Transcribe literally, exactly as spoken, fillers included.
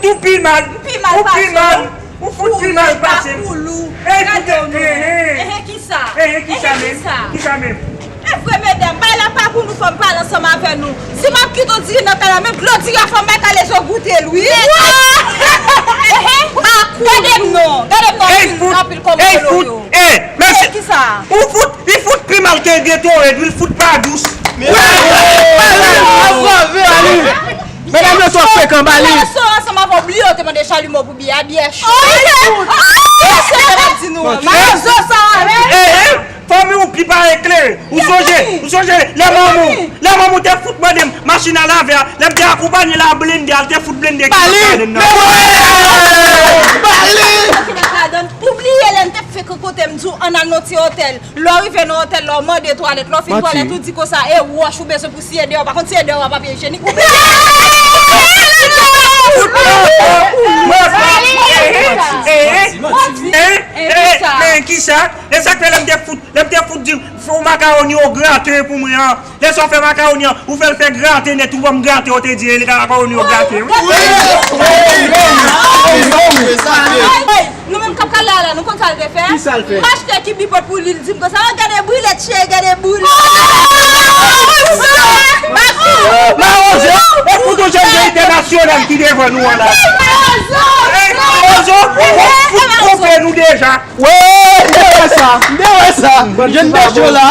Ou pi mal. Pi mal pase. Ou pi mal. Ou fout pi mal pase. Ey, fout, eh, eh. Eh, eh, kisa? Eh, eh, kisa menm? Kisa menm? E vre, medam, bay la pa pou nou, fò m pale ansanm avè nou. Si m ap kite w diri nan kay la, menm dlo diri a fò m mèt ale je w goute l, wi. Gade m non, gade m non, anpil, anpil kòm kolo yo. Eh, mesye, kisa? Ou fout, li fout pi mal ke Gatorade, wi, li fout pa dous. Wi, wi, wi, wi. Medam yo twò frekan, ba li. Lè restoran ansanm avè w bliye w te mande chalimo pou biyè, biyè cho. Mesye, sa m ap di nou an. Mawozo sa a, men. Eh, eh, fanmi w pi pa eklere. Ou sonje, ou sonje, lè manman w, lè manman w te fout mande m machin a lave a, lè m te akonpanye l a blende a, l te fout blende ki nan ladann nan. Ba li. Ou bliye lè n te fè kokote m di w ann al nan ti otèl. Lè w rive nan otèl la, w mande twalèt. Lè w fin twalèt, ou di konsa, e wòch ou bezwen pou siye deyò. Pa konn siye deyò a papye ijyenik. Ou bezwen. Men kisa? E sa k fè lè m te fout, lè m te fout di, fè yon makawoni o graten pou mwen an. Lè sa w fè makawoni an, ou fè l fè graten nèt, ou ban m graten, ou te di, e li ka makawoni o graten, wi. Nou menm k ap kale a la, nou konn sa l te fè? Kisa l fè? M achte kibi pot pou li, l di m konsa, o, gade brile, tchè, gade brile. Mawozo, e pou tou jèn entènasyonal ki devan nou an la. Mawozo, ou fout twonpe nou deja. Wi, m te wè sa, m te wè sa. Jèn bèt yo la.